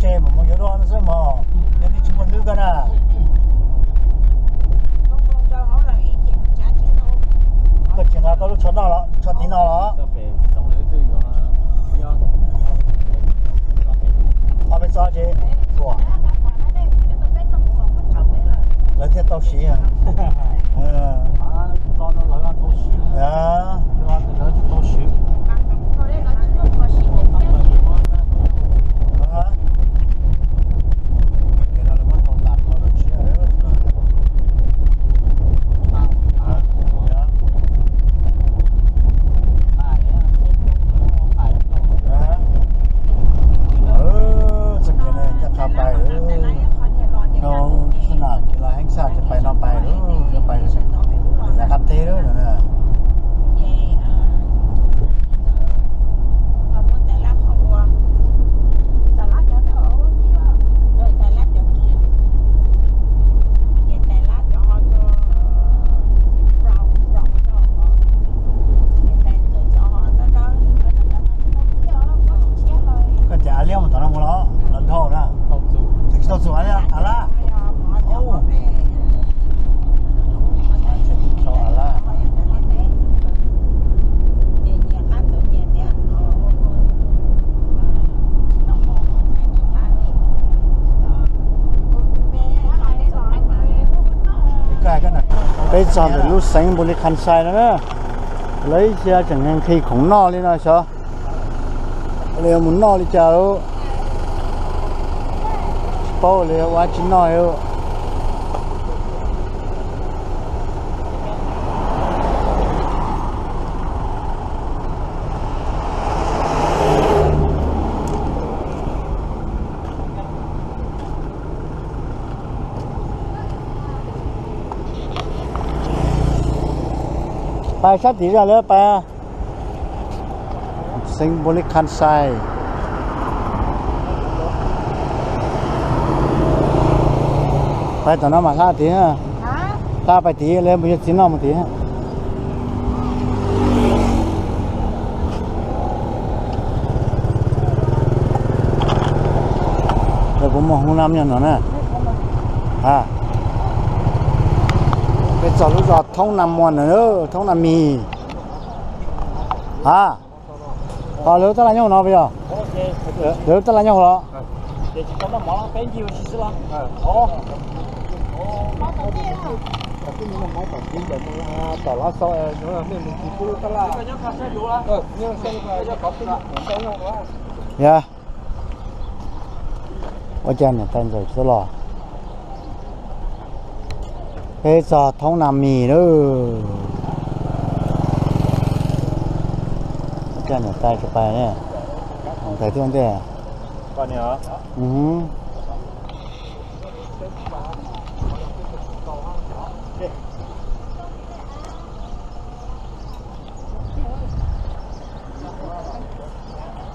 Mus mus yuav dua xwb mog, yog li tsis muaj hlwb koj na. Koj tsis nqa koj lub tsho noj los, tsho tiv no los? Ob peb txob ces, lawv thiaj tau siv. Txoj kev no coj qha pais, no xwb na, kev los heev tshaj ces pais no pais, pais yav qab teb lawm no. Koj tias a liab mus tom no mus los, los dhau na. Ces tsis tau txug a lab. Peb txog ntawm lub xeev Npus Lis Khas Xais no na, lawv ib txhia tseem nqhis khoom noj li no xyov. Lawv yuav mus noj li cas lawm, tsis paub lawv yuav ua dab tsi noj li. Pais sab tim zaj lawv pais. Xeev Npus Lis Khas Xais. Pais tom no mas hla tid, hla pais tid lawv mus yuav txiv noj mus tid. Lawv puas muaj hoob nab nyob no na? Peb txog lub zos Thoob Nas Muas na, Thoob Nas Mis. A, lawv lub tab laj nyob hauv no puas yog? Lawv lub tab laj nyob hauv los? Yog, ua cas niam tais ntxawm tsis tau los? Peb txog Thoob Nas Mis lawm. Ua cas niam tais tsis pais ne? Niam tais twb ua ntej.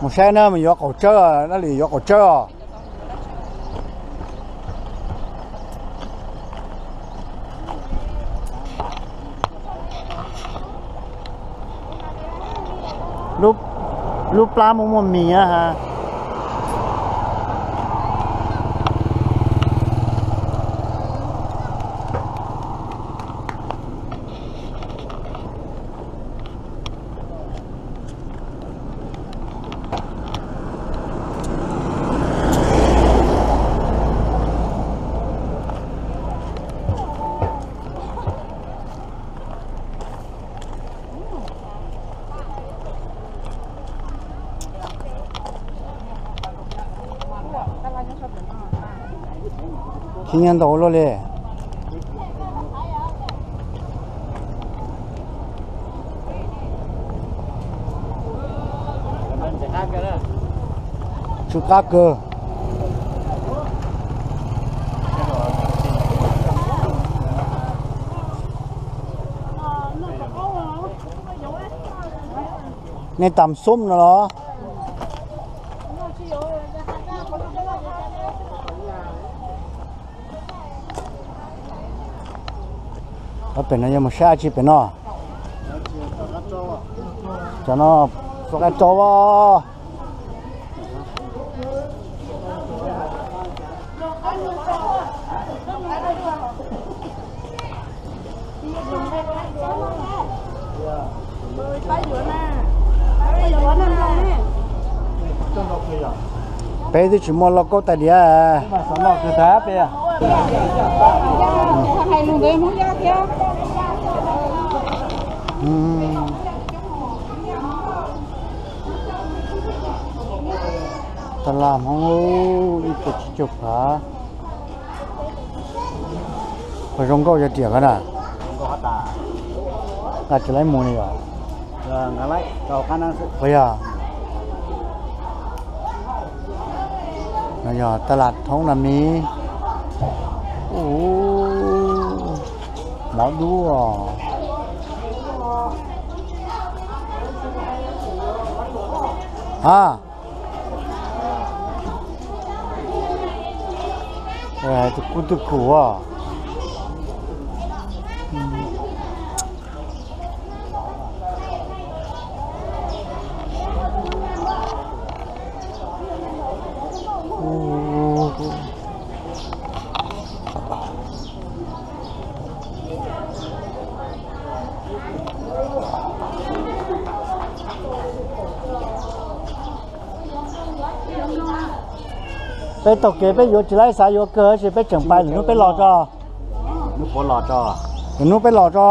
Mus saib na, mus yuav qaum tsawb, dab li yuav qaum tsawb os. Lub plab muaj muaj mis na ha. Khib nyiab ntau luaj li. Tsw qab kawg. Nej tam xub no los? Pem no yog mus saib dab tsi pem no? Cov no txoj qab rau as. Peb twb tsis muaj lauj kaub tais diav. Tab laj Hmoob ib puas tsib caug phav. Qhov zoo nkauj yog riam ko na. Nqa tsis laib mus li yom. Qhov yog, no yog tab laj Thoob Nas Mis. Ub, mov dub os. A, tus kub twb kuv os. Peb taug kev peb yuav tsis laib xav yuav kawg tab sis peb tseem pais lwm hnub peb los tso. Lwm hnub peb los tso.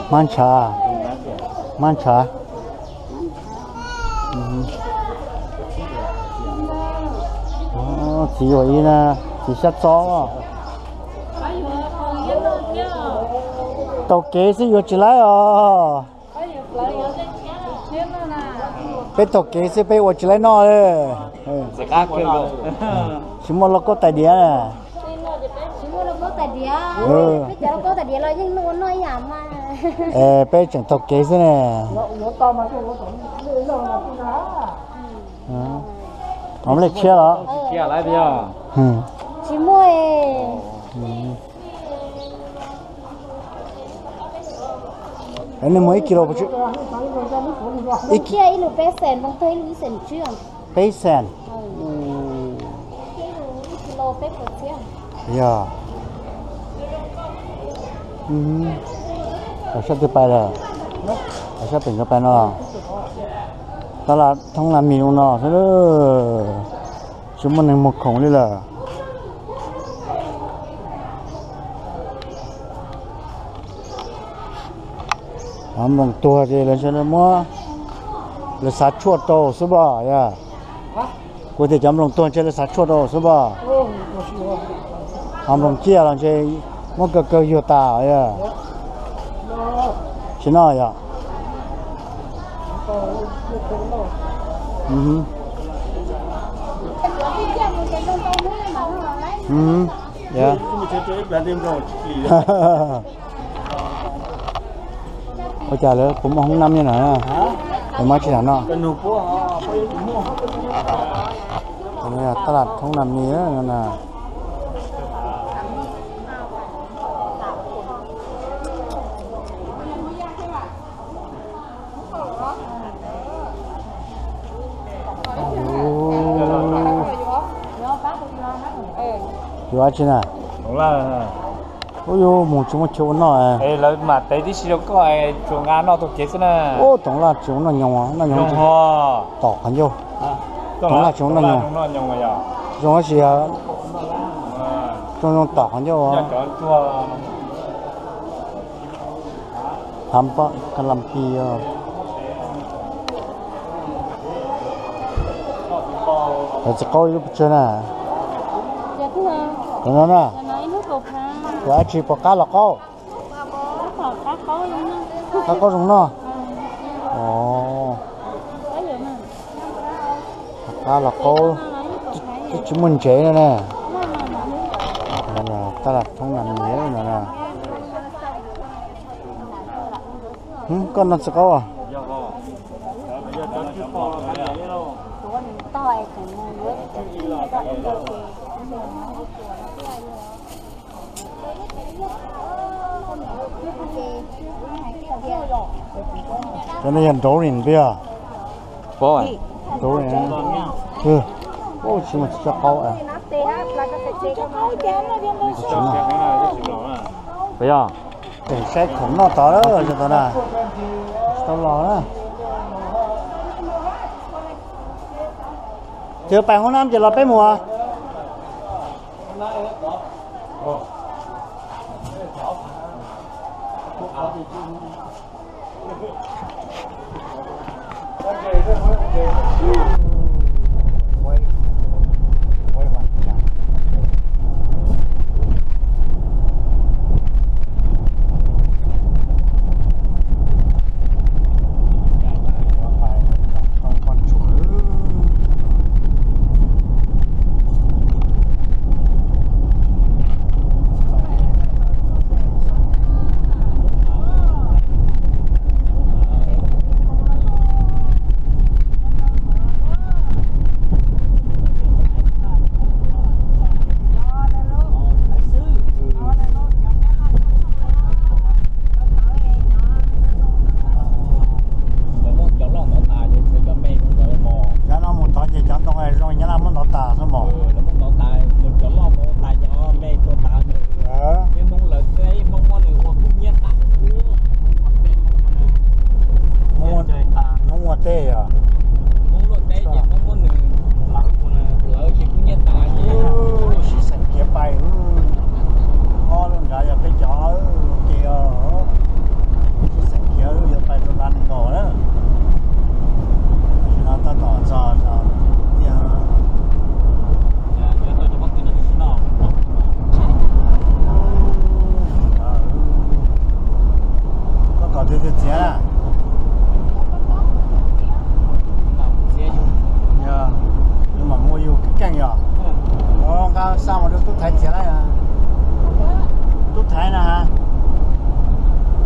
Hmab ntshav, hmab ntshav. Txiv yuav ib na, txiv xyab txob. Taug kev xwb yuav tsis laib os. Peb taug kev xwb peb ua tsis laib noj. Tsis muaj lauj kaub tais diav. Peb tseem taug kev xwb ne. Lej tshiab los? Tsis muaj. Nej muag ib kis los? Ib kis ib lus peb xees, ib lus ib xees tsib. Peb xees. Yog, sab twg pais lawm? Sab pem nkawd pais no. Tab laj Thoob Nas Mis no xwb, tsis muaj neeg muag khoom li lawm. Cov nploos tuag ces lawv muab, lawv xav tshuaj rau xwb pom yog. Kuv tias cov nploos tuag ntshe lawv xav tshuaj rau xwb pom. Ho nploos ciaj los ntshe muab kaw kaw yuag tas yog. Tsis noj yom? Ua cas lawv puas muaj hoob nab nyob no? Lawv muab tsis noj. Tab laj Thoob Nas Mis no na. Yuav dab tsi na? Ub, yuav mus tsis muaj chaw ua noj. Lawv mam tev tib si rau koj, tsuas nqa noj taug kev xwb na. Ub, Toov Laj tsis ua noj nyoos, noj nyoos tom qhov ncauj. Toov Laj tsis ua noj nyoos. Zoo tab sis zoo zoo tom qhov ncauj. Hav npab ka la pis. Cov txiv qaub ib lub pes tsawg na? Cov no na? Ua dab tsi, puas qab los qaub? Qab qaub zoo noj. Qab los qaub, twb tsis muaj ntsev no na. Tab laj Thoob Nas Mis no na. Koj noj txiv qaub? Cov no yog nrauv ris peb yog? Nrauv ris. Tsis mus tsis tso qau. Puas yog? Saib khoom noj tod lawm, tsis tau los na. Tsis tau los na. Tsis pais hoob nab ces los peb mus. Cov no mus tod ces cov ntoo zoo nyab laj muab ntov tas xwb mos. Hmoob ua teb yog. Sib xeem khiav pais, ob lub nrad yog peb cov ua ke os. Sib xeem khiav yuav pais rau lab nees nkaum na. Tam sim no tab tom txog tiag. Koj kom twg twg txiav na? Yog, yus mam mus ua yus keej yog. Nqa xa mus rau tub thaiv txiav na. Tub thaiv na.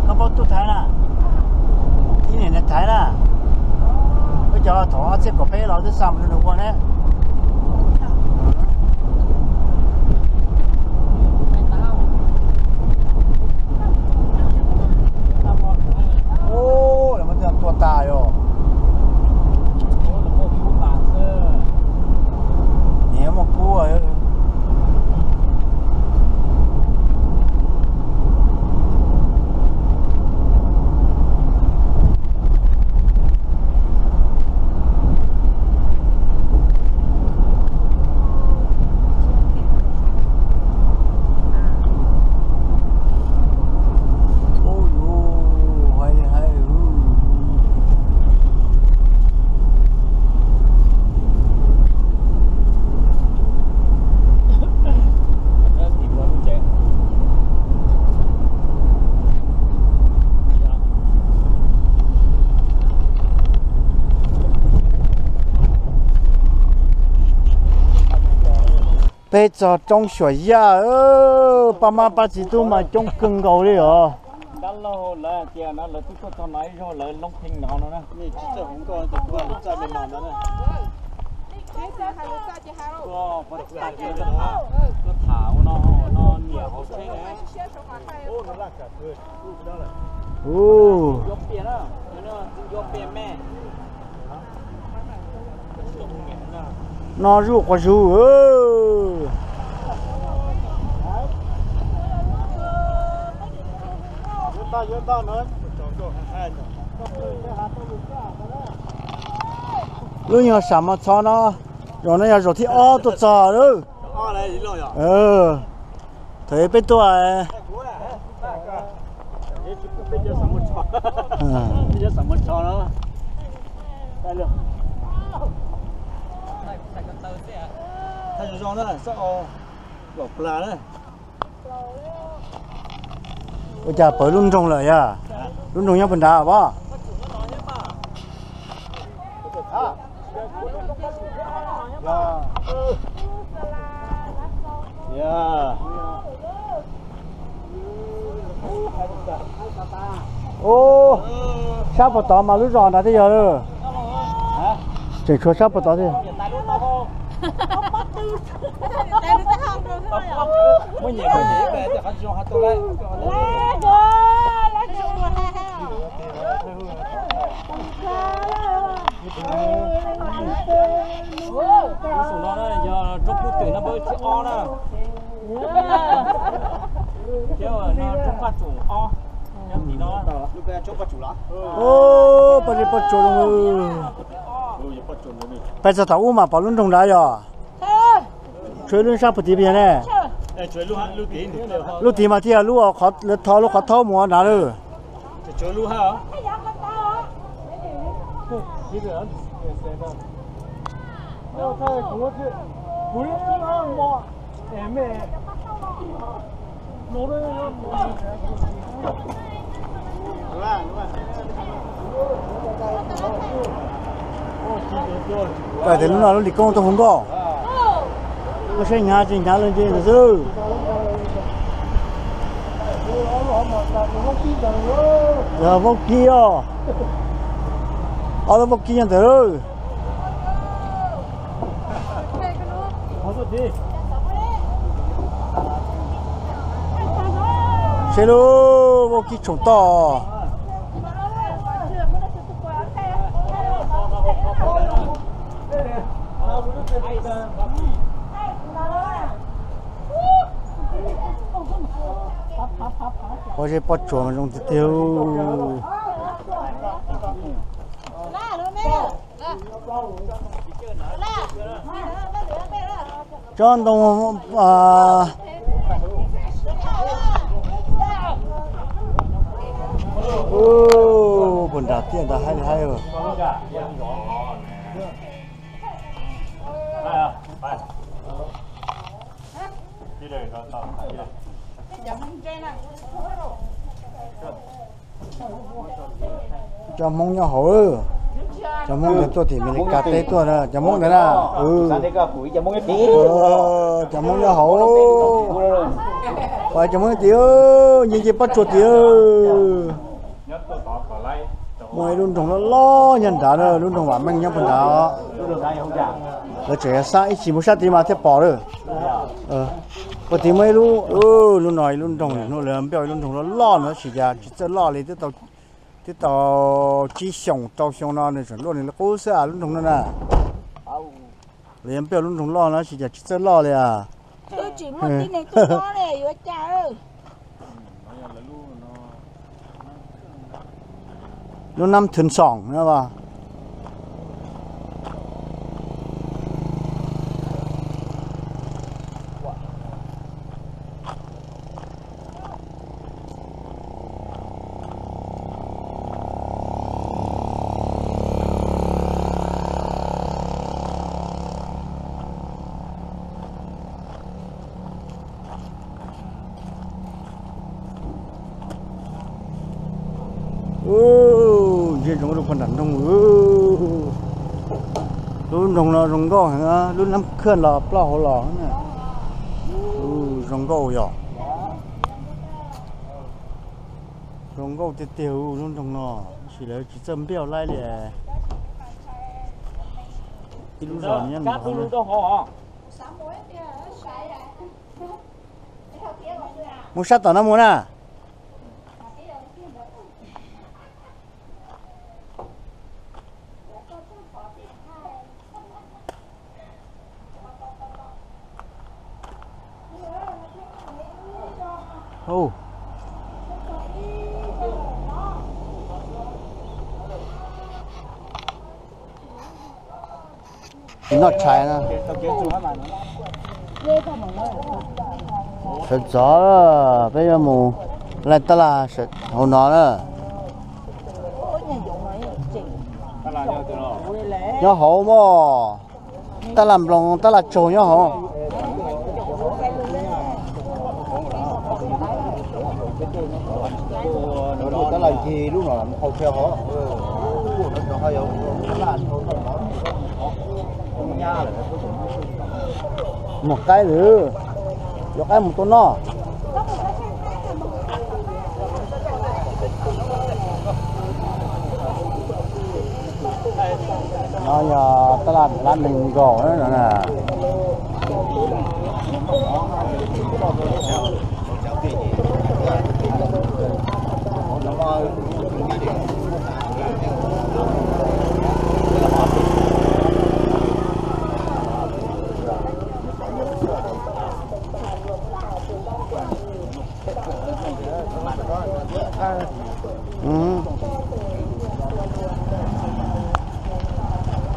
Koj paub tub thaiv na? Ib niam niam thaiv na. Wb cov thaum ob txhiab kaum peb los twb xa mus rau nws ua ne. Ub, lawv muab tua tas yog. Niam muaj kub. Peb txog roob Suam Yaj, pab mab pab txiv tub mas coob kawg nkaus li os. Dab laug lawv tias no lawv twb tuaj txog no ib zaug lawv loob pheej no no na. Tuaj tham ua no no niam hauv tsheb na. No zuj quas zug. Lub nyuag sam mos txho no, zaum no yog zaum thib ob tuaj txog lawm. Thaum peb tuaj Ua cas pawv lub nroog lawm yog? Lub nroog nyob puag nrad pob? Ub, sab puag tod mas lub zos nrad twb yog lawm. Tseem tshuav sab puag tod thiab. Ob na. Thiab no Tsoob Paj Tsum ob. Nyob tim no. Ub, poj zeb poj tsuas zoo. Peb txog tom ub mas pom lub nroog nrad yog. Tshuav lub sab puag tid pes ne. Lub tid mas thiaj lub qhov lawv tho lub qhov thaub mus nrad lawm. Tias lub no lub lis koob tuaj hu nkauj. Koj saib hnyav tsis hnyav li ntawd xwb. Yog vaub kib os. Ob lub vaub kib nyob ntawd. Seb lub vaub kib tshoom toj. Pov zeb pob tsuas zoo tiag tiag. Tsob ntoo puag nram tiaj ntawd haib li haib. Cov Hmoob nyob hauv, cov Hmoob ntawd tuaj tim Amelikas teb tuaj na, cov Hmoob ntawd na. Cov Hmoob nyob hauv, pom cov Hmoob tim, nce nce pob tsuas tim. Muaj ib lub nroog loj loj nyob nrad na, lub nroog vam meej nyob puag nrad. Lawv tseem yuav xab ib chim mus sab tid mas thiaj pom lawm. Puag tid muaj ib lub, lub no ib lub nroog, hnub lawv npaj ib lub nroog loj loj no tab sis cas tsis txawj loj li, twb tau tsib xyoos rau xyoo no nws tseem luaj nws li qub xwb lub nroog no na. Lawv yuav npaj lub nroog loj no tab sis cas tsis txawj loj li. Lub Nab Thwm Xoom no. Ntsia ntsoov rau puag nram nroog. Lub nroog no zoo nkauj heev, lub Nab Khwj los ploj hauv los. Zoo nkauj yog. Zoo nkauj tiag tiag lub nroog no, tab sis lawv tsis txawj npaj laib li. Ib lub zos nyob mus sab tom no mus na. Tsis noj tshais na. Sawv ntxov, peb yuav mus laij tab laj hauv no na. Nyob hauv mog, tab laj nploos tab laj tsaug nyob hauv. Tab laj ncig lub no hau thiab hov. Muag qaib lawm, yuav qaib mus tua noj. No yog tab laj lab nees nkaum na.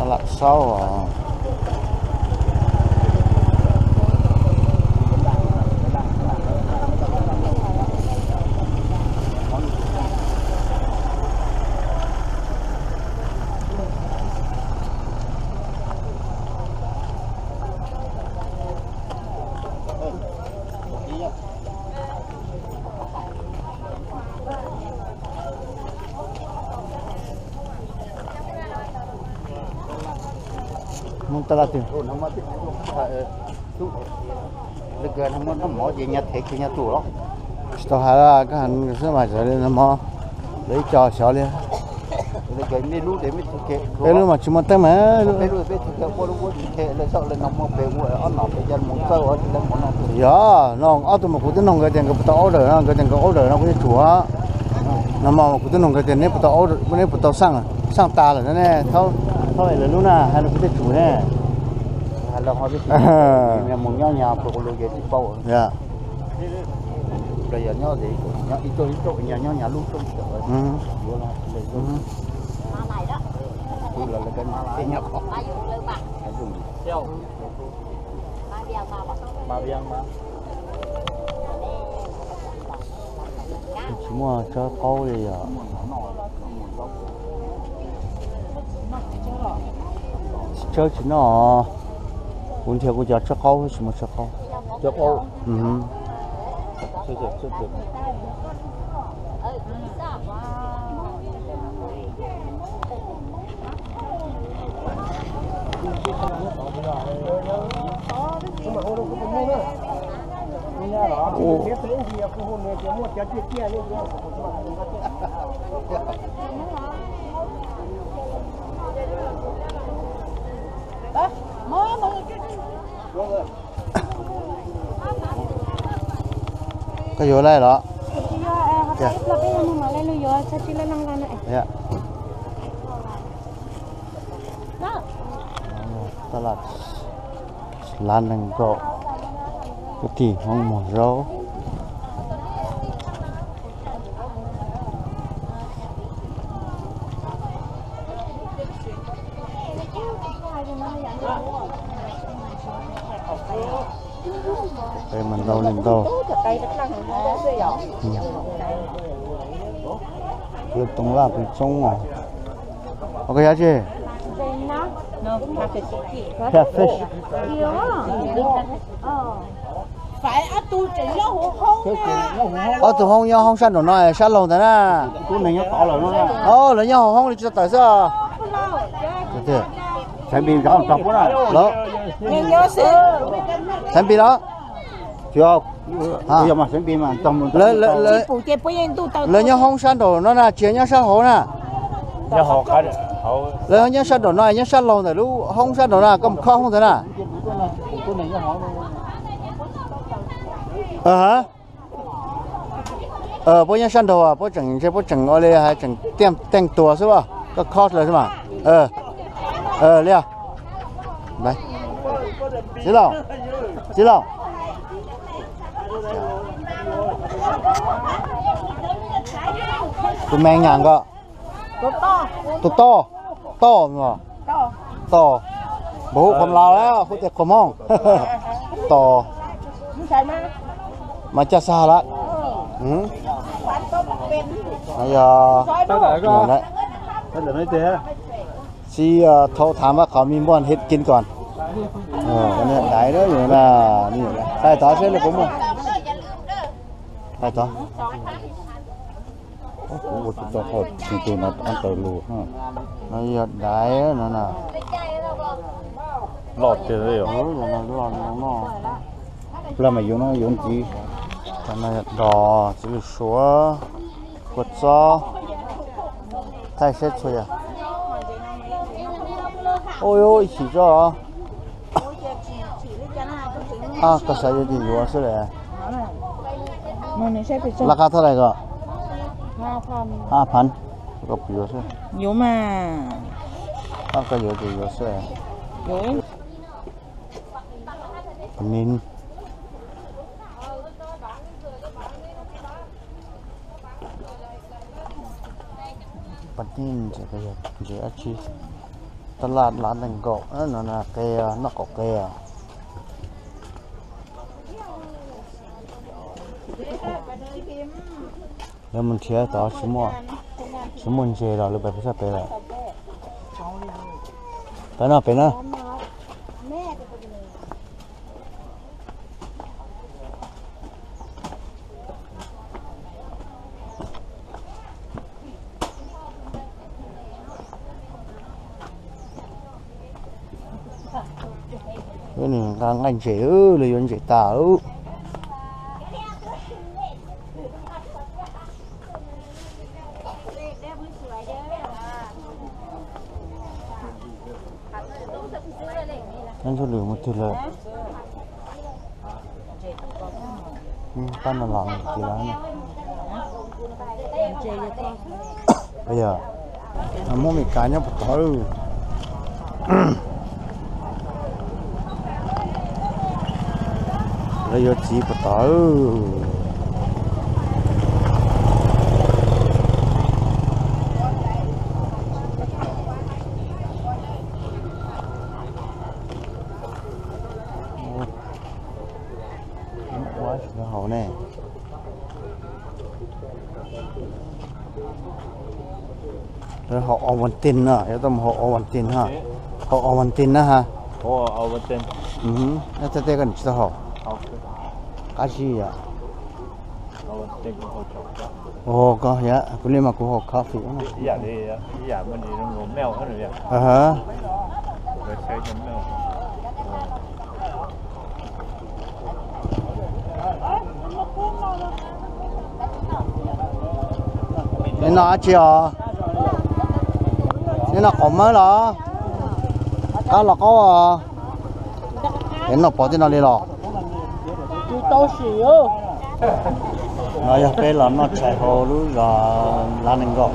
Lam saub os. Mus tas laj twg? Tsis tau hais, koj hais xwb mas, nws mov lawv ib co xyov li. Peb lub mas tsis muaj teeb mas. Yog no ob tug mas kuv twb nug nkawd tias nkawd puas tau order no, nkawd tias nkawd order no kuv yeej tsum. No mas kuv twb nug nkawd tias neb puas tau order, neb puas tau xaj, xaj tas lawm ne, thaub lawv lub na, hais no kuv twb tsum ne. Tsis muaj tsawb qaub li yom. Tsawb tsis noj, kuv nrhiav kuv cov tsawb qaub tsis muaj tsawb qaub. Koj yuav laij los? Tab laj lab neeg nkaum, kwv tij Hmoob muag zaub. Peb mas ntau li ntau. Lwm toov laj pes tsoob os. Ua koj yog tsi? Catfish. Ob tug hoob nyob hoob sab nraum no, sab laug ntawd na. Lawv nyob hauv hoob li tsis tawm xwb. Xaiv Npis los? Lawv nyob hoob sab nraum no na, tsis nyob sab hauv na. Lawv nyob sab nraum no, nyob sab laug ntawm lub hoob sab nraum na, koj mus khob hoob ntawd na. Puab nyob sab nraud, puab tseem ntshe puab tseem ua li hais tseem teej tuas xwb, koj khob lawv xwb mas. Li, txiv laus, txiv laus, tus me nyuam ko, tus toj, toj, toj, npaum hu qhuas Nplog, hu tias qhuas Hmoob, toj, mas caj xag lawm. Yog, txiv thov tham qhov mi npuaj hit kin kom, daiv, thaij tod seb li puas muaj, thaij tod. Kuv ua tsis tau qhov tsis tus no ob tawm lus. No yog daiv no na. Loj tiag li. Plab mas yuav no yuav ntxiv. Cov no yog dos, txiv lws suav, kua txob, thaij seb txhua yam. Ua ib chim tso. Koj xav yuav ces yuav xwb lawm. Laj qab thaj lais ko? Hab phav. Koj yuav xwb. Koj yuav ces yuav xwb. Phav niv. Phav niv ntses, ntses dab tsi? Taj laj lav nees nkaum no, qe, noj qaum qe. Lawv mus nrhiav tod tsis muaj, tsis muaj ntses los lawv pais pem sab pem lawm. Peb no pem na. Nws nqa nqaij ntses, lawv yuav ntses tas. Nyob ntsuj lwm mus twg lawm? Pab no los tis lawm. Yog, Hmoob Mes Kas nyob puag tod. Lawv yuav txiv puag tod. Ua tsis tau haus ne. Lawv haus Ovaltine na, yuav tau mus haus Ovaltine ha. Haus Ovaltine na ha. Tej tej koj tsis tau haus. Qab zib yom. Ua koj yom, kuv li mas kuv haus coffee. Nej noj dab tsi os? Nej noj qaub mawb los? Qab los qaub os? Es noj pov tej no li los? No yog peb los noj tshais hauv lub zos Lav Nees Nkaum.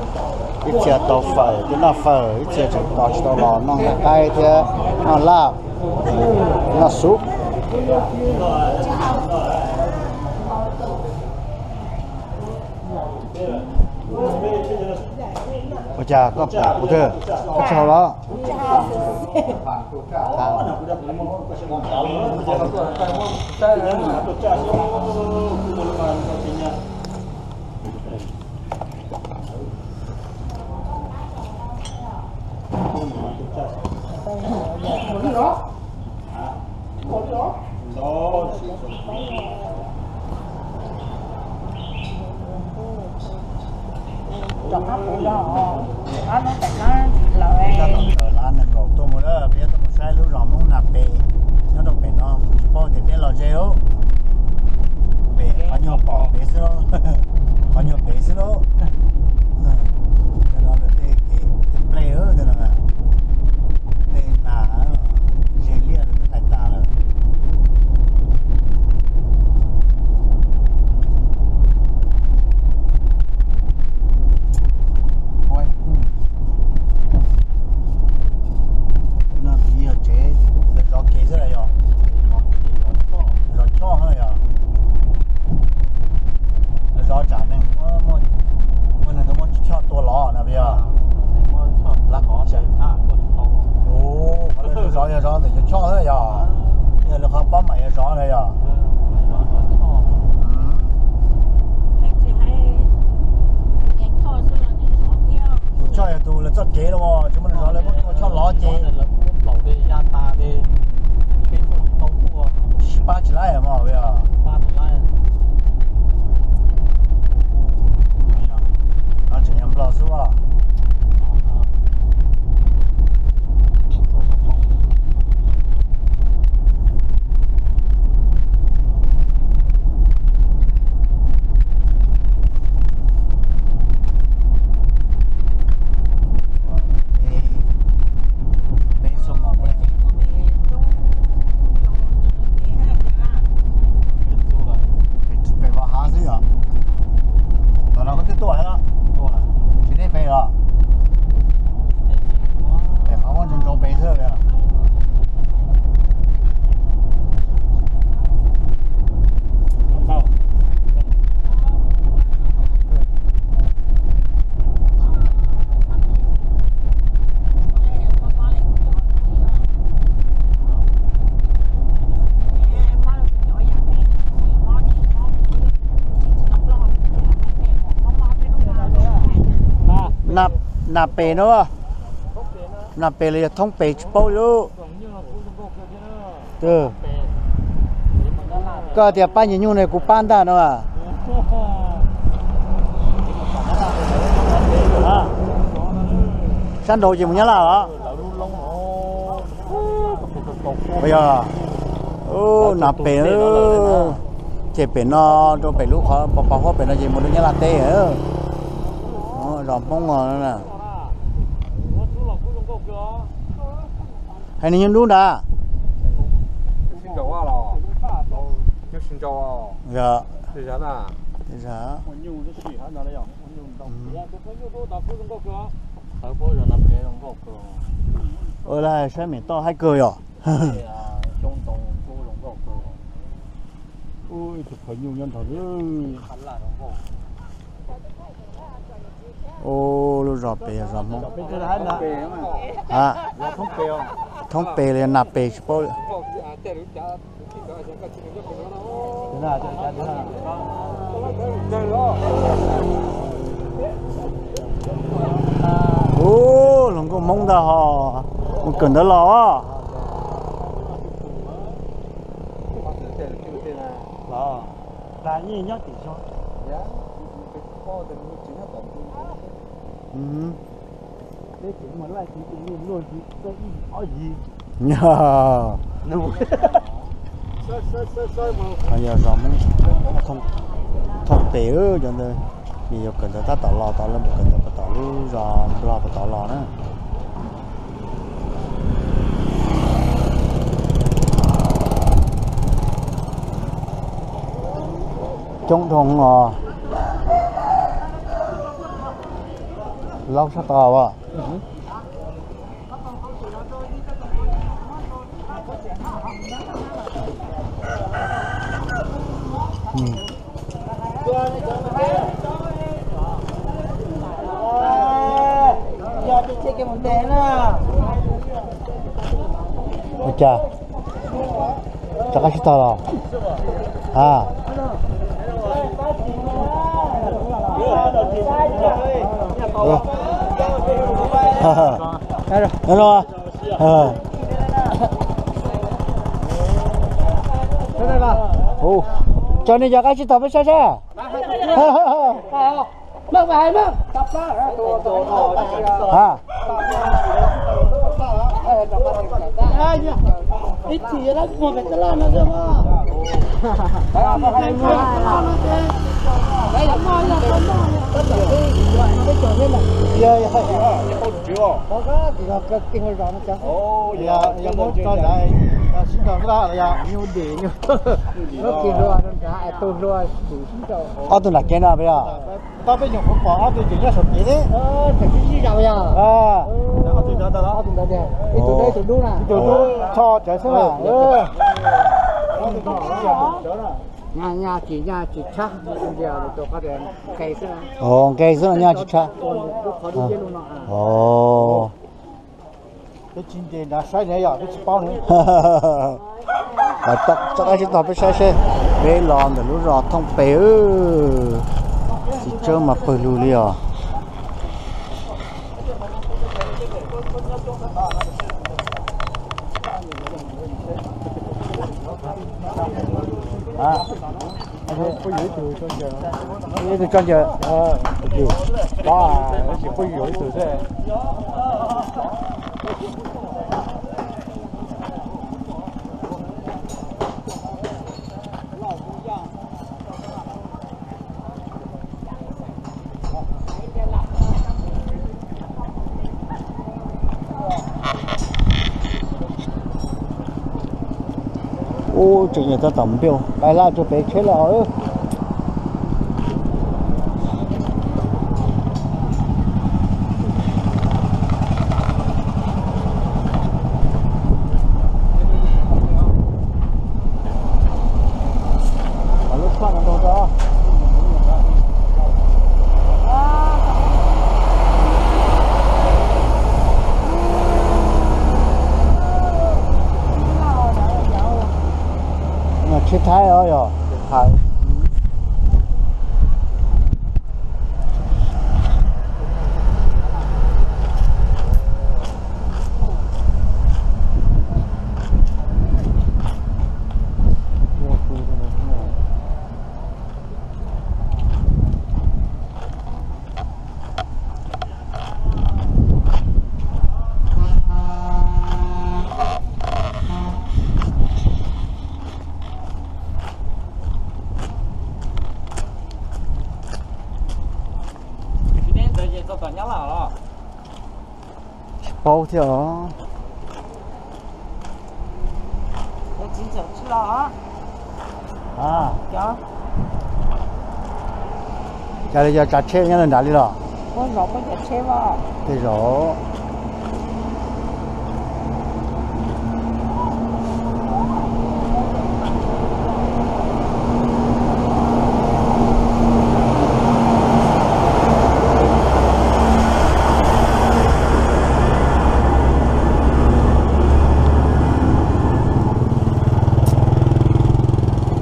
Ib txhia tau fawm, twb noj fawm, ib txhia tseem tos tsis tau los noj nqaij qaib thiab noj laj, noj xuv. Ua cas koj pom kuv twg? Koj tsis haus los? Rov qab pum los ob hnub pem no lawm. Lav Nees Nkaum tuaj mus lawm, peb yuav tuaj mus saib lub zos Hmoob Nas Pem nyob rau pem no, tsis paub tias peb los ze ub. Pem qhov nyuag pom pem xwb lauj, qhov nyuag pem xwb lauj. Tej kev, tej nplej, tej nas, ze liaj twb hlais tas lawm. No yog tsev zov kev xwb los yog zov choj? Nas pem no, nas pem los yog thoob pem tsis paub li. Koj tias pab nyias nyuj ne, kuv pab ntag no. Sab nraud ces mus Nyab Laj los. Yog, nas pem, ces pem no rau pem lub qhov pos pos huab pem no ces mus rau Nyab Laj teb. Zos Hmoob os. Hais nws nyob dub ntag. Yog, saib mem toj haib kawg yog. Ib tug phawj nyuj nyob nrog lub. Ub, lub zos pem yog zos Hmoob. Thoob pem los yog nas pem tsis paub li. Ub, hluas nkauj Hmoob ntag ho, mus kawm ntawv los. Yog zos Hmoob Thoob pem cov ntawd, nws yuav kawm ntawv tab tom los tod, lawv mus kawm ntawv puag tom lub zos Nplog puag tod los na. Coob dhau os. Laub sab tod as. Ua cas, rov qab sib tog los? A, no, tso nej cov qab sib tog peb saib saib. Ob tug nram kev no puas yog? Tau peb nyuam qhuav pom ob tug ces nyob saum kev thiab. Tso cawv xwb na. Nyaj tsis, nyaj tsis tshab. Nqe xwb los nyaj tsis tshab. Peb tsis nce nrad saib na, yog peb tsis paub na. Rov qab sib tog peb saib seb, peb los ntawm lub zos Thoob Pes, txiv tsawb mas pawg lug li os. Ib tug tso ncaws, ib tug xwb. Ub, tseem nyuam tab tom npiaj, pais laj rau pem tsheb los. Tsheb Thaib os yog. Thaib. Paub thiab os. Cas li yog tsav tsheb nyob nram li los? Tej zaum.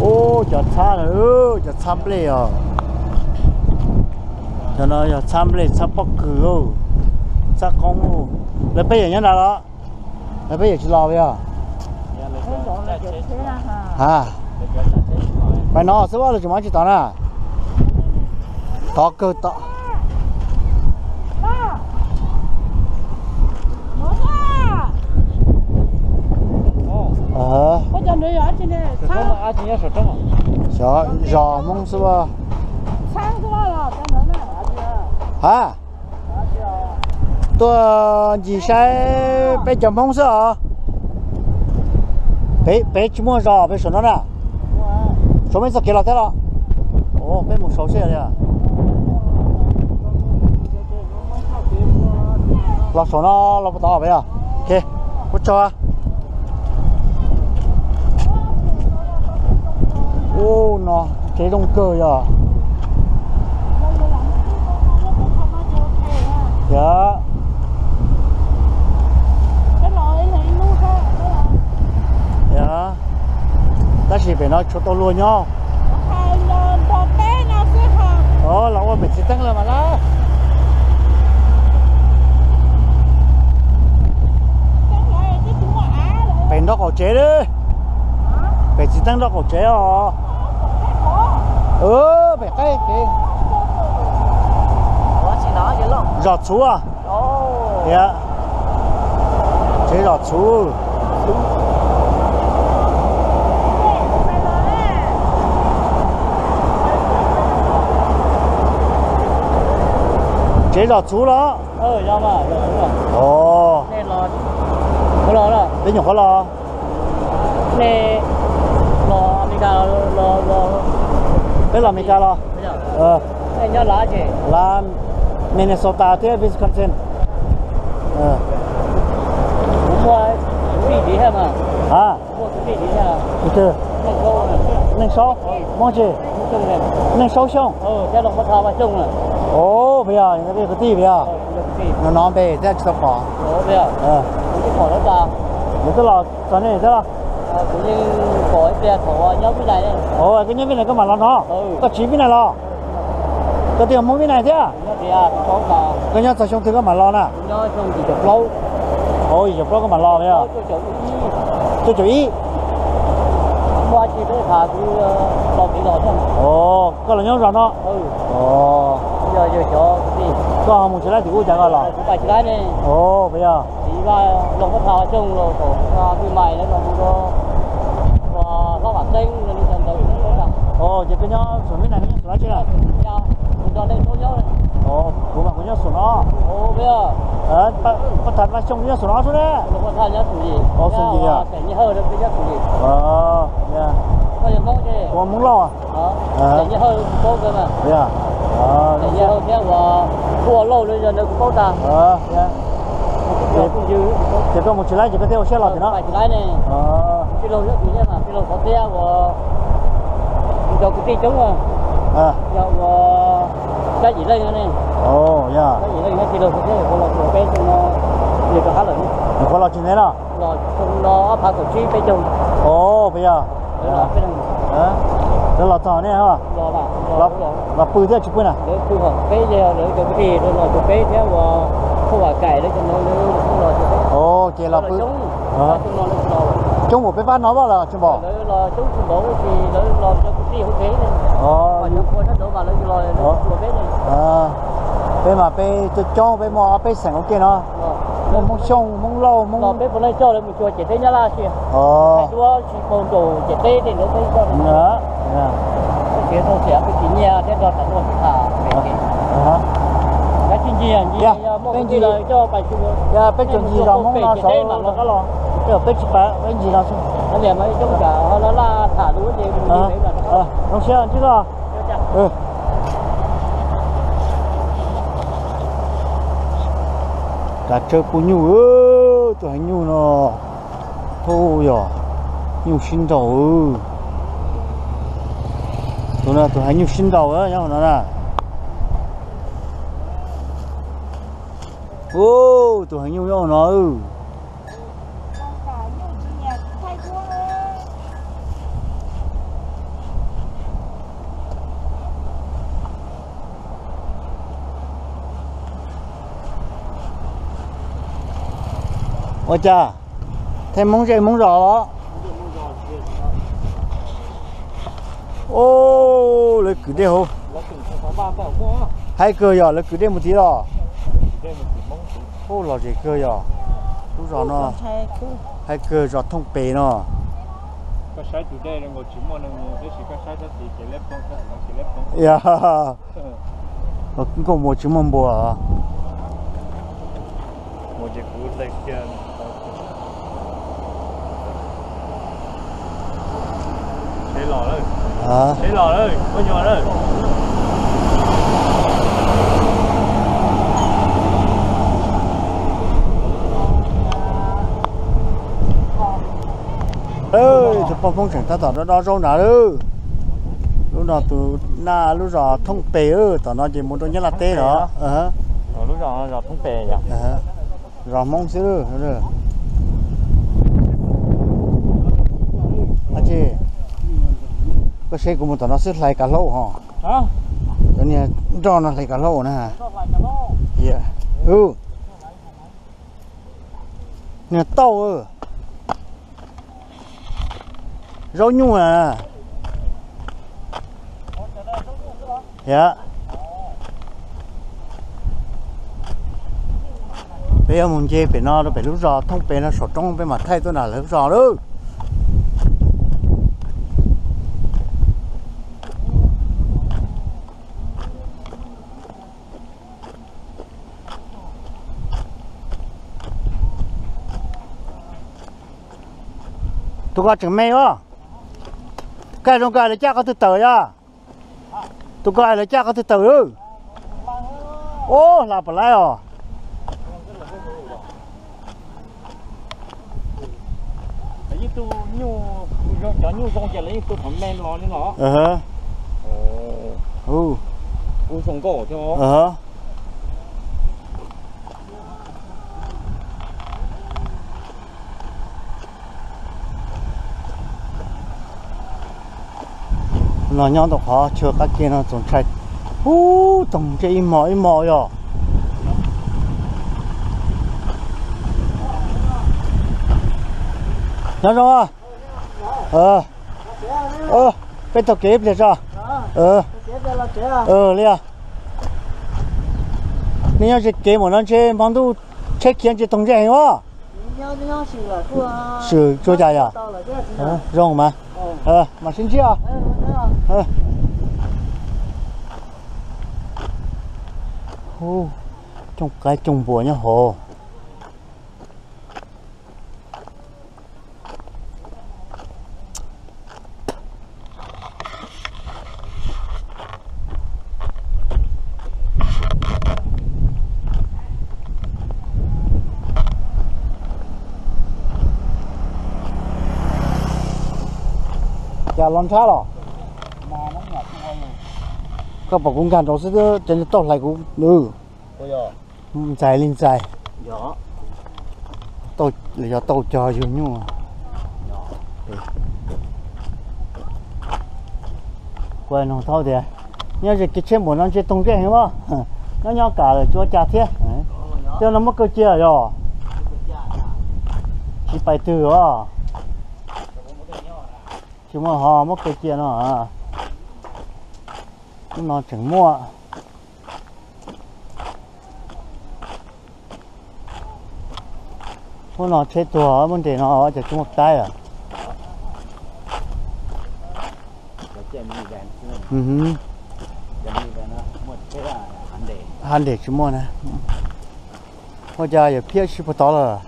Ub, cov txhab na, cov txhab nplej os. Cov no yog txhab nplej, txhab pob kws, txhab qoob. Lawv peb yawm nyob nrad los? Lawv peb yawm tsis los yog? Ha, pais no xwb los tsis mas tsis tod na. Tod kawg tod. Xyov zos Hmoob xwb. Ha, tuaj ncig saib peb cov Hmoob xwb os. Peb tsis muaj zos peb saum no na. Saum peb txoj kev los thiab los? Peb mus saum seb li. Los saum no los puas tau peb os? Ok, ua tsaug. Ub, no kev zoo kawg yog. Yog. Yog, tab sis pem no tshuav tau luag nyob. Los ua pem txiv teeb lawm mas lawm. Pem nraub qaum tsev li. Pem txiv teeb nraub qaum tsev os. Pem qaib kev. Zos txhuv. Tsev zos txhuv. Tsev zos txhuv los? Peb nyuam qhuav los. Peb los Amelikas los? Lav Minnesota thiab Wisconsin. Neej Saub, Hmoob tsi? Neej Saub Xyooj. Os, puas yog kwv tij puas yog? No no npe thiab tsis tau pom. Yog twb los txog nej thiab los? Os, koj nyob Vib Nais koj mam los no? Koj tsiv Vib Nais los? Koj twb yog Hmoob Vib Nais thiab? Koj nyob txog xyoo twg koj mam los na? Os, yim caum plaub koj mam los yog? Cuaj caum ib. Os, koj los nyob zos no? Koj ho mus tsis laib tim ub cas koj los? Os, puas yog? Os, ces koj nyob saum Vib Nais koj nyob saum dab tsi na? Os, kuv mas kuv nyob saum no. Paj Thas Vaj Xyooj nyob saum no xwb ne. Os, xum yim yog. Kuv Hmoob Lauj. Ces koj mus tsis laib ces koj thiaj ua siab los tim no. Os, yog. Nyuam qhuav los tsis ntev los? Os, puas yog? Lawv los txog nej los? Los pw thiab tsis pw na? Os, ces los pw. Coob npaum peb pab no los tsis npaum? Peb mas peb coob coob, peb muaj ob peb xeem ua ke no. Muaj Hmoob Xyooj, Hmoob Lauj, Hmoob. Peb tsuas ncig zos Hmoob no saud, peb tsis pab, peb ncig no xwb. Zoo siab ntsib koj. Kav tsawb pub nyuj, tus heev nyuj no, thub yog nyuj sib nraus. Tus no tus heev nyuj sib nraus nyob hauv no na. Tus heev nyuj nyob hauv no. Ua cas, thaij Hmoob zej Hmoob zos los? Ub, lawv kwv dej hauv. Haib kawg yog lawv kwv dej mus tid los? Ub, lom zem kawg yog lub zos no. Haib kawg zos Thooj Pes no. Yog, nkauj muas tsis muaj npua. Tus poj Hmoob tseem tab tom dob dob zaub nrad lawm. Lub no tus na lub zos Thooj Pes, tom no ces mus rau Nyab Laj teb los. Zos Hmoob xwb. Koj seb kuv mus tom no xwb hlais kav hlaub ho. Cov niag nroj no hlais kav hlaub na. Niag tauj, zaub nyuj na. Yog, peb yuav mus nce pem no rau pem lub zos Thooj Pes no saum roob, peb mam thaij tuaj nram lawv lub zos lawm. Tus ko tseem me os. Kaj zoo, kaj lawv caj qhov twg tawm yog? Tus ko lawv caj qhov twg tawm? Ub, hla pom laib os. No nyob tau qhov chaw qab ke no txaus ntshai. Ub, toog ntsej ib hmo ib hmo yog. Nyob zoo. Peb taug kev ib pliag tso. Li os. Nej nyob ze kev mas no ntshe hmo ntuj tsheb khiav ntshe toog ntsej heev os. Swm tsuas cas yog? Zoo mas. Mam sib ntsib os. Cooj qaib cooj npua nyob hauv. Cas los nrhab los? Koj pom kuv nkag nraud xwb, cov niag tauj hlais kuv. Ntxais li ntxais. Yog tauj cog yug nyuj. Kuv noog thaub tias, nyob ze kev tsheb npaum no ntshe toog ntsej heev os. Nyob nyob kam lawm tsis ua cas thiab. Tej no muab kaw cia yog? Tsis pais twg os. Tsis muaj ho muab kaw cia no. Lub no tseem muaj. Lub no tsheb tuag muab nres no cas tsis muaj kaib os. Hab nres tsis muaj na. Ua cas yawm phiab sib puag tod lawm?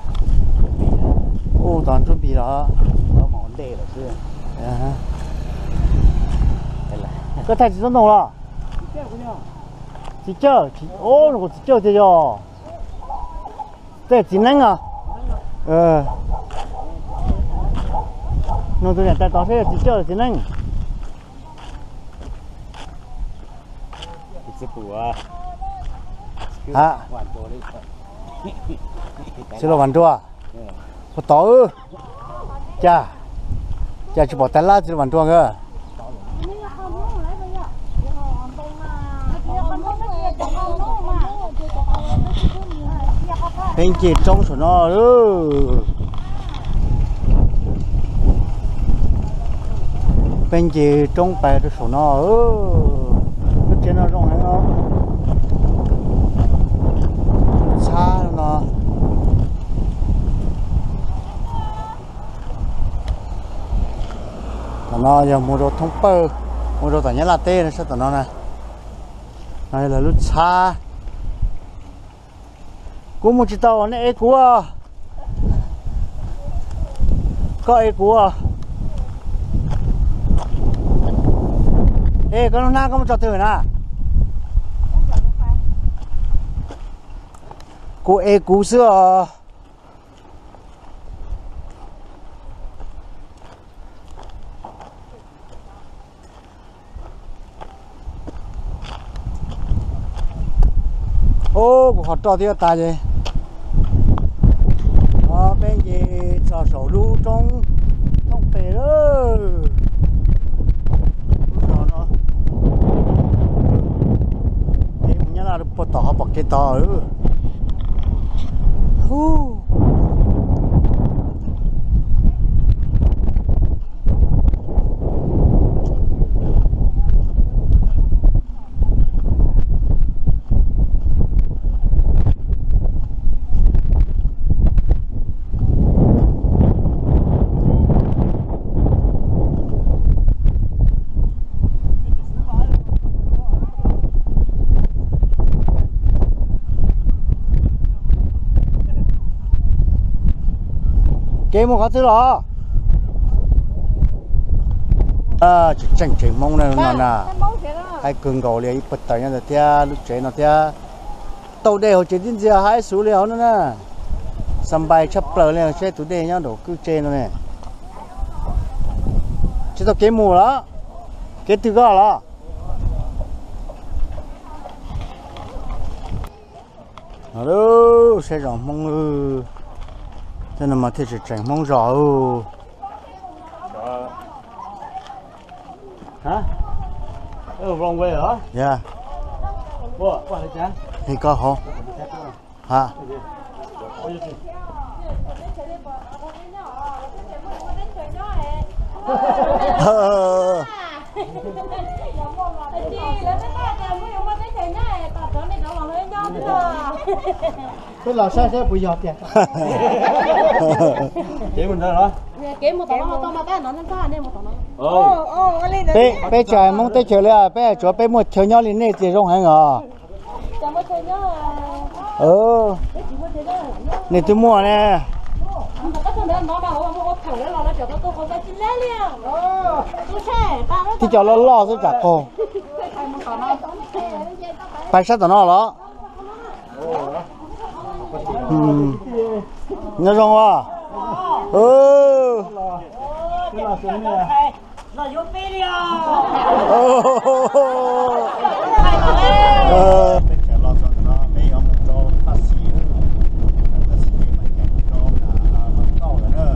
Ub, tod ntsuab npis los. Koj thaij tsis tau ntoo los? Txiv Cawj, ub, kuv Txiv Cawj tiag yog. Tej txiv neeb os. Nug tus niam tais tod seb yog Txiv Cawj los txiv neeb. Txiv Los Vam Nruas. Puag tod. Cas, cas tsis pom tais lab txiv Los Vam Nruas nkawd? Peb nce roob saum no. Peb nce roob pais rau saum no. Lub tsev no zoo heev os. Txhab no. Tom no yog mus rau thoob pawg, mus rau tom Nyab Laj teb no, sab tom no na. No yog lawv lub txhab. Kuv mus tsis tau, nej ev kuv. Koj ev kuv. Ej, koj lub hnab koj muab tso twg na? Kuv ev kuv xwb os. Ub, kuv qhov roj twb yuav tas ces. No peb nce txog saum lub roob thoob pem lawm. Lub zos no, kev mus Nyab Laj puag tom qhov pom kev tod. Kev mus qhov twg los? Tseem tseem Hmoob no na, haib kawg nkaus li, ib puag taws nyob ntawd thiab lub tsev no thiab. Tau dej hauv tsev tib ntxias haib xus li hauv no na. Xa npais tshaj plaws li, seb tus dej nyob nraum kwj tse no ne. Tsis tau kev mus los? Kev twg koj los? Saib zos Hmoob, tej no mas thiaj tseem tseem Hmoob zos. Koj hauv. Ha. Peb los saib saib puas yog tiag. Peb tsis hais Hmoob teb chaws li, peb hais tsuav peb muaj chaw nyob li nej ces zoo heev os. Nej twb muaj ne. Tib co loj loj xwb tsam qaug. Pais sab tom no los? Nyob zoo os. Peb tseem los txog ntawm no peb yuav mus rau Paj Xis, Paj Xis ces mas nyeem rau Los Nkauj lawm na.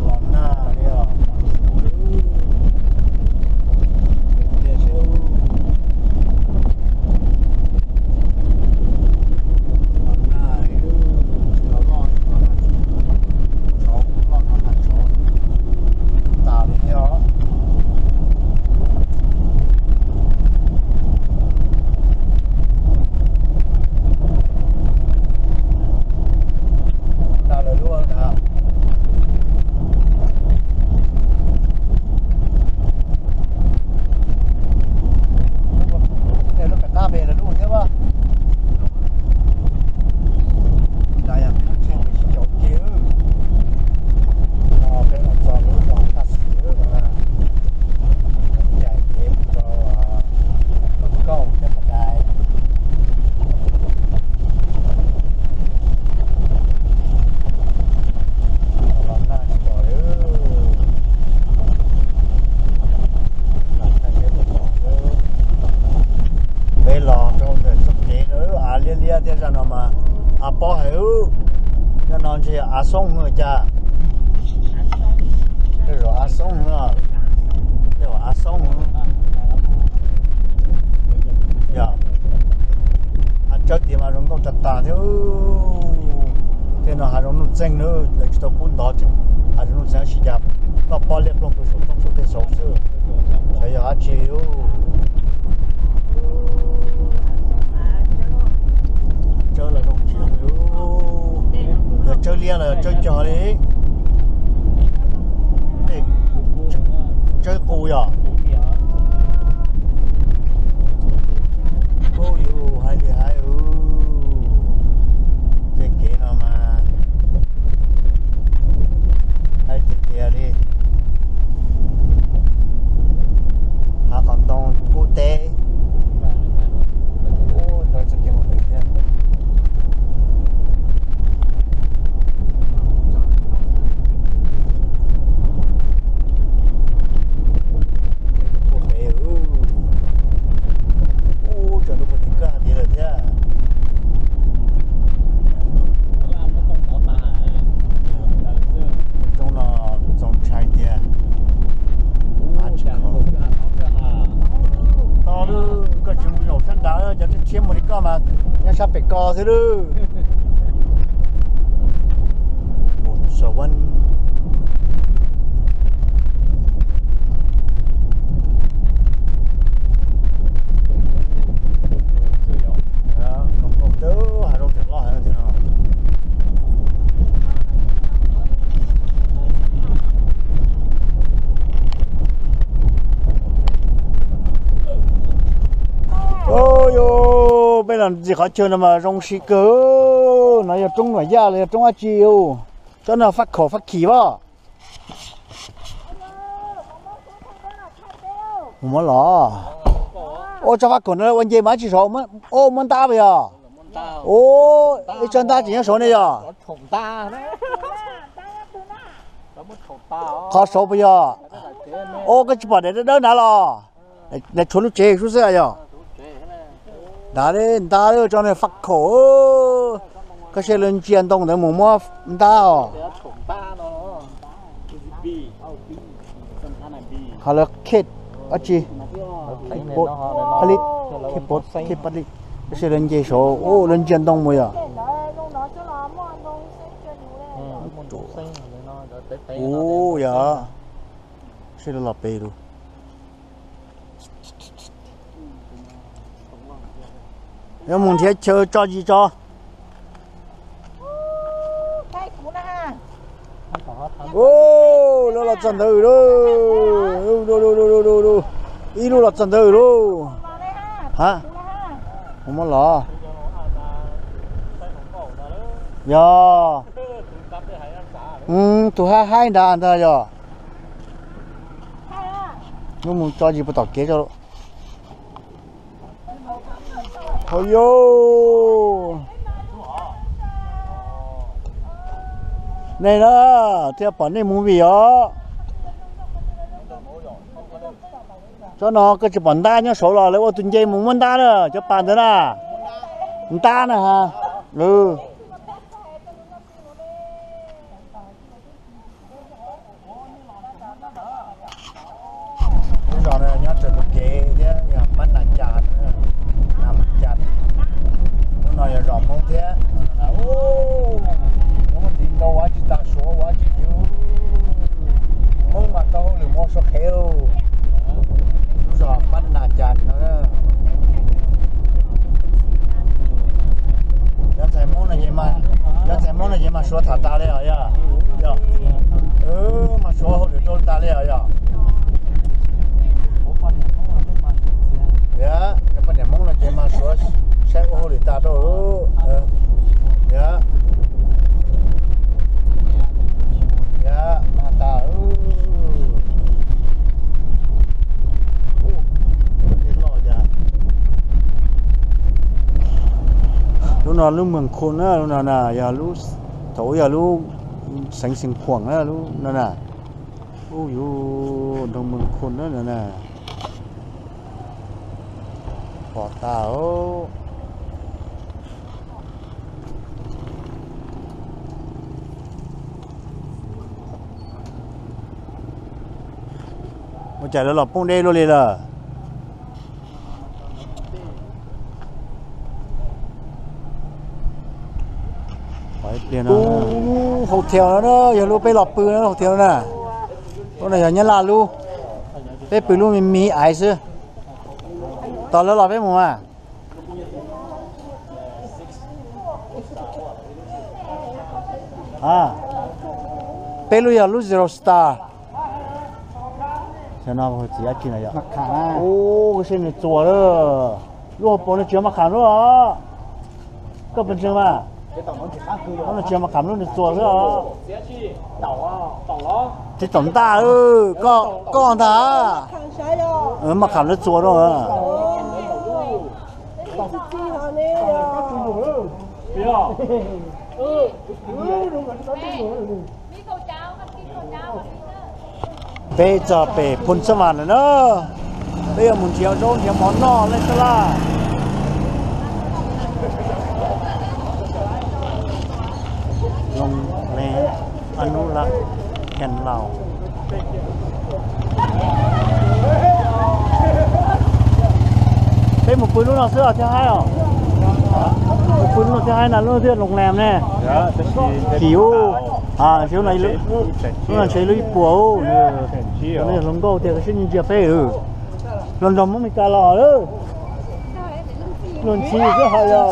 Los nag li os. Los nag li, los loj no, tshauv loj no mas tshauv tas li thiab os. Pob hais, cov no ntshe yog av xoob cas. Tej zaum av xoob no, tej zaum av xoob no. Yog, hav tsawb tias mas zoo nkauj tas tas thiab. Tej no hav zoov nuj txeeg na, lawv tsis tau pub ntov, hav zoov nuj txeeg tab sis cas toj pob liab ploog pw saum roob saum tej saud xwb. Xyov yog dab tsi. Tsawb los zoo tsis zoo li, yog tsawb liab los yog tsawb cog li. Tsawb qus yog. Ub, yus hais li hais, ces kev no mas hais tiag tiag li. Hav qhov ntoo kub teb. Ub, ntawd txoj kev mus pem thiab. Ua pem, ub, tsaus ntuj puag tim kaj hais tias lawm thiab. Roob no txaus ntshai tiag. Tod lawm, koj tsis mus zaum sab nrad, cov tshiab mus li koj mas nyob sab pem ko xwb lawm. Zoo nkauj, hav zoov tseem loj heev li no. Yus, peb los ntxim qhov chaw no mas zoo siab kawg. No yog roob Nuam Yaj los yog roob dab tsi? Tsob no fab khaum fab khim pab. Mus muab los. Ua tsob fab khaum no ua nce mas tsis saud, ua muab ntab puas yog? Ua ib tsob ntab tseem nyob saud ne yog? Qhov saud puas yog? Ua koj tsis pom daim dawb dawb nrad los? Daim tshuav lub tsev xwb xwb yog? Nrad, ntab, tsob no fab khaum. Koj saib lawv ntsia ntoo ntawd mus muab ntab os. Ho lawv khej dab tsi? Khej pab li, koj saib lawv nce saud, lawv ntsia ntoo mus yog? Ub, yog. Saib lawv los pem lawm. Yuav mus nrhiav chaw tso zis tso. Lub los txog ntawd lawm. Ib lub los txog ntawd lawm. Ha, mus muab los. Yog, tus haib haib nrad ntag yog. Yuav mus tso zis puag tom kev tso. Hauv yus, nej na, thiaj pom nej movie os. Tsob no koj tsis pom ntab nyob saud los lawv ua tus nce mus muab ntab na, cov pas ntawd na. Ntab na ha. Lub zos no nyob raws tus kev thiab yog Pab Nas Cas, Nas Cas. Lub no yog zos Hmoob thiab. Ub, muaj tiv nkaus ua tsis tas, Suav ua tsis yeej. Hmoob mas tau hauj lwm mus ua Suav qhev. Lub zos Pab Nas Cas no. Cov ntxhais Hmoob no ces mas, cov ntxhais Hmoob no ces mas Suav tham tas li os yog. Yog, mas Suav ua hauj lwm rau tas li os yog. Yog, cov poj niam Hmoob no ces mas Suav saib ua hauj lwm tas rau. Yog, yog, mas tas. Lub no lub Moos Khu na, lub no na yog lub, thaum ub yog lub xeev Xeev Khuam na, lub no na. Ub, yus nroog Moos Khu na no na. Pom tas os. Cas lawv los poob deb luaj li lawm. Lub hotel no na, yog lub peb los pw na, hotel no na. Lub no yog Nyab Laj lub, peb pw lub me me aiv xwb. Tos lawv los peb mus mas. Peb lub yog lub zero star. Txiv dab tsi no yog? Ub, koj saib nws txuas lawm. Lub hauv paus no tsis yog maj kham lub os. Koj puas ntseeg mas? Lub no tsis yog maj kham, lub nws txuas xwb os. Tsis taum ntaj, koj ntag. Maj kham lub txuas no. Peb txog pem Phoo Xab Vam lawm na. Peb yuav mus nrhiav zaub nrhiav mov noj lawm xwb laj. Peb mus pw lub no xwb os thiab haib os. Mus pw lub no thiab haib na, lub no thiaj loos lees ne. Kim ub, lub no ntshe lub ib puas ub. Lub no yog hluas nkauj tiag, koj saib ntsia peb. Hluas nraug Hmoob Meskas los lawm. Luag ntxhi xwb hos yog.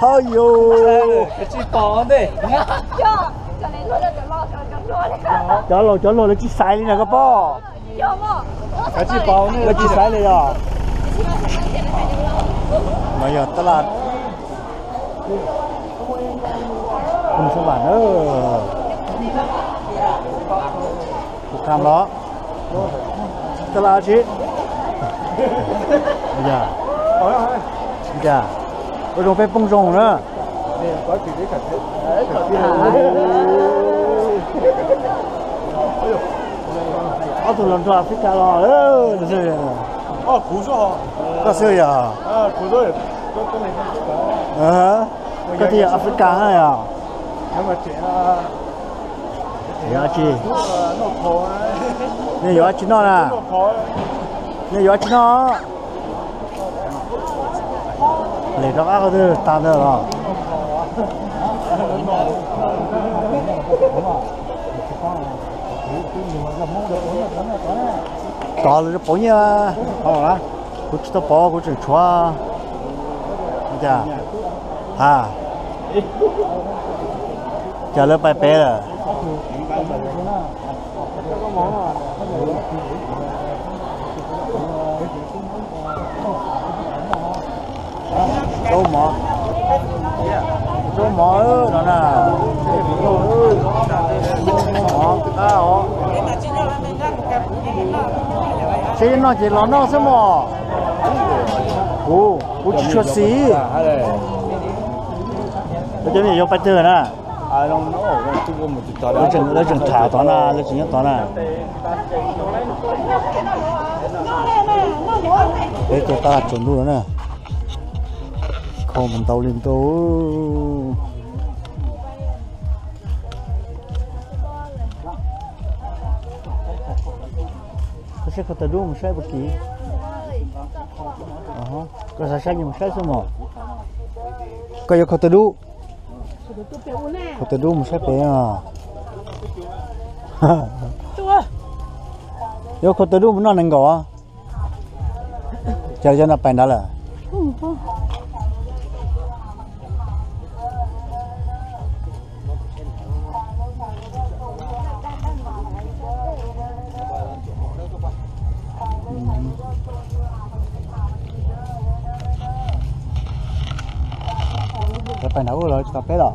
Hos yus. Cov laus cov luag lawv tsis xaiv li na koj pom. Lawv tsis xaiv li os. No yog tab laj. Phoo Xab Vam na. Kuv tham los. Tab laj tsi. Ua zoo peb poob zoo na. Ob tug hluas nraug Africa los. Koj xwb yog? Koj twb yog Africa na yog? Yog tsi? Nej yuav dab tsi noj na? Nej yuav dab tsi noj? Les rov qab qhov twg tag ntawd los? Tod lawv pauv nyiaj. Kuv tsis tau pauv, kuv tseem tshuav. Cas? Ha, cas lawv pais pem lawm? Zaub mov, zaub mov no na. Mov qab os. Seb noj ces los noj xwb mog. Kuv, kuv tsis tshua xis. Cov me nyuam yuav pais twg na? Lawv tseem tham tod na, lawv tseem nyob tod na. Peb tuaj tab laj tsaus ntuj no na. Khau mas ntau li ntau. Koj saib khau tawv dub mus saib puag tim. Koj xav saib ces mus saib xwb mog. Koj yuav khau tawv dub? Khau tawv dub mus saib pem. Yuav khau tawv dub mus noj nees nkaum. Cas cov no pais nrad lawm? Lawv pais nrad ub, lawv tsis tos peb los?